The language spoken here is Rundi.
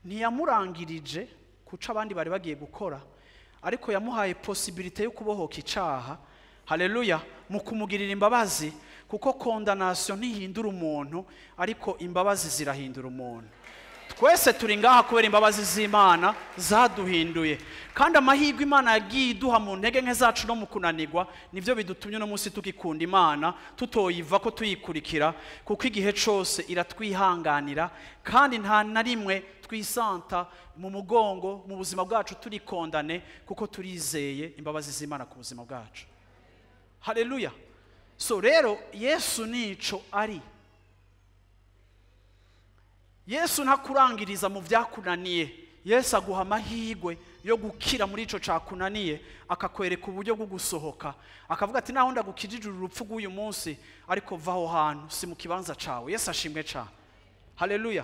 Ntiyamurangirije kuca abandi bari bagiye gukora, ariko yamuhaye possibilité yo kubohoka icaha. Haleluya, mu kumugirira imbabazi, kuko condamnation ntihindura umuntu, ariko imbabazi zirahindura umuntu. Twese turi ngaha kubera imbabazi z'Imana zaduhinduye, kandi amahirwe Imana yagiye iduha mu ntege nke zacu no mu kunanirwa nivyo bidutumye uno munsi tugikunda Imana, tutoyiva ko tuyikurikira, kuko igihe cose iratwihanganira, kandi nta na rimwe twisanta mu mugongo mu buzima bwacu turikondane, kuko turizeye imbabazi z'Imana ku buzima bwacu. Haleluya. So rero Yesu nico ari. Yesu ntakurangiriza mu vyakunaniye. Yesu aguha amahirwe yo gukira muri ico cakunaniye, akakwereka uburyo bwo gusohoka, akavuga ati naho ndagukijije urupfu rw'uyu munsi, ariko va aho hantu, si mu kibanza cawe. Yesu ashimwe cane. Haleluya.